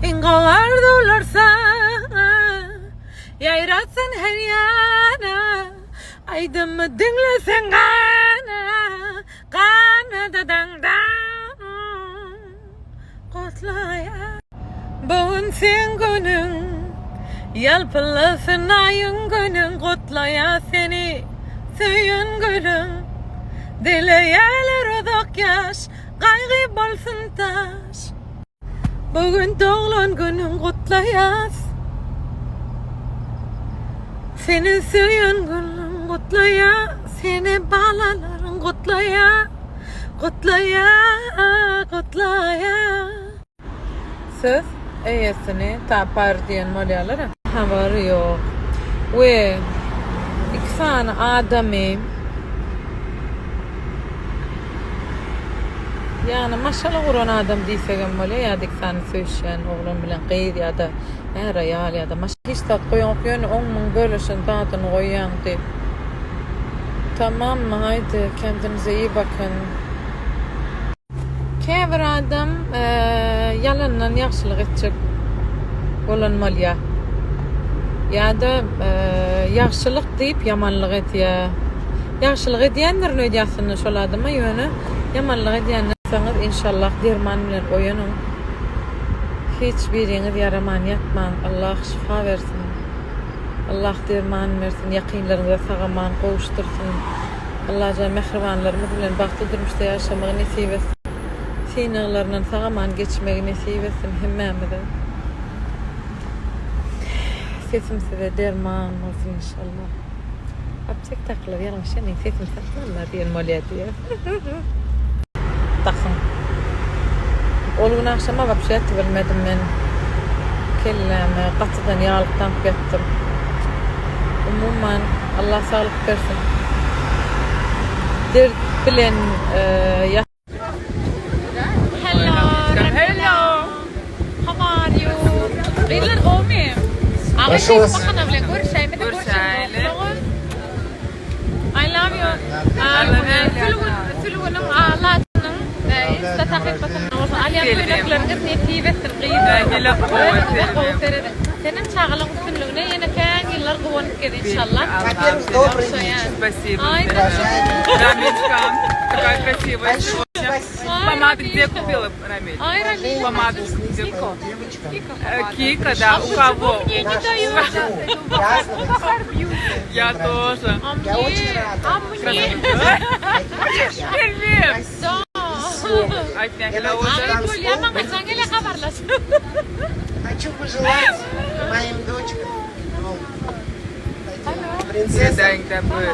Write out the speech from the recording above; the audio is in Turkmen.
Iň gowy arzuwlar saňa Ýaýratsyn her ýana Aýdymy diňleseň gana Gana da daň daň Gutlaýan Bu gün seň günüň Ýalpyldasyn aýyň günüň Gutlaýar seni söýen gülüň Dileýärler uzak ýaş Gaýgy bolsun daş. Bu gün doglan günüň gutlaýas. Seni söýen gülüň gutlaýa, seni balalaryň gutlaýa, gutlaýa, gutlaýa. Söz eýesini tapar diýen bolýarlar-a. Habary ýok. We iki sany adamy Ýagny maşgala guran adam diýsegem bolýar ýa-da iki sany söýüşýän oglan bilen gyz ýa-da är-aýal ýa-da maş hiç zat goýaňok ýöne oň muň bölüşen zadyny goýýaň diýip. Tamammy haýdy kendinize iyi bakyn. Käbir adam ýalandan ýagşylyk etjek bolan bolýar. Ýa-da ýagşylyk diýip ýamanlyk edýär. Ýagşylyk edýändirin öýdýär aslynda şol adama ýöne ýamanlyk edýänler bolsaňyz inşallah derman bilen oýanyň. Hiç biriňiz ýaraman ýatmaň Allah şyfa bersin. Allah derman bersin ýakynlaryňyza sag-aman gowuşdyrsyn. Allajan mähribanlarymyz bilen bagtly durmuşda ýaşamagy nesip etsin. Synaglaryndan sag-aman geçmegi nesip etsin hemmämize. Sesim size derman bolsun inşallah. Aptekdakylar ýalňyş meniň sesimi satmanlar diýen bolýar diýýär. Dakyň. Ol gün agşama wapşe ýatybilmedim men. Kelläme gatydan ýaglyk daňyp ýatdym. Umuman Allah saglyk bersin. Dert bilen ýat. Hello. Hello. How are you? Gyzlar gowmy? Aga şeýdip bahana bilen görüşäýmesek görüşäýeli. I love you. Sülgün Sülgüniň Laçynyň insta sahypasynda bolsa alýan köýnekleriňiz nesip etsin gyzlar. Özüňize gowy serediň. Senem çagalaň üstünligine ýene kän ýyllar guwanyp gez inşallah. Спасибо. Такая красивая сегодня. Помаду где купила, Рамиль? Помаду где купила? Кика, да, у кого? Мне не дают. Я тоже. А мне? А мне? Привет! Да. Опять Aý bolýa maňa jaň ele habarlaş. Хочу пожелать моим дочкам, ну, принцессам.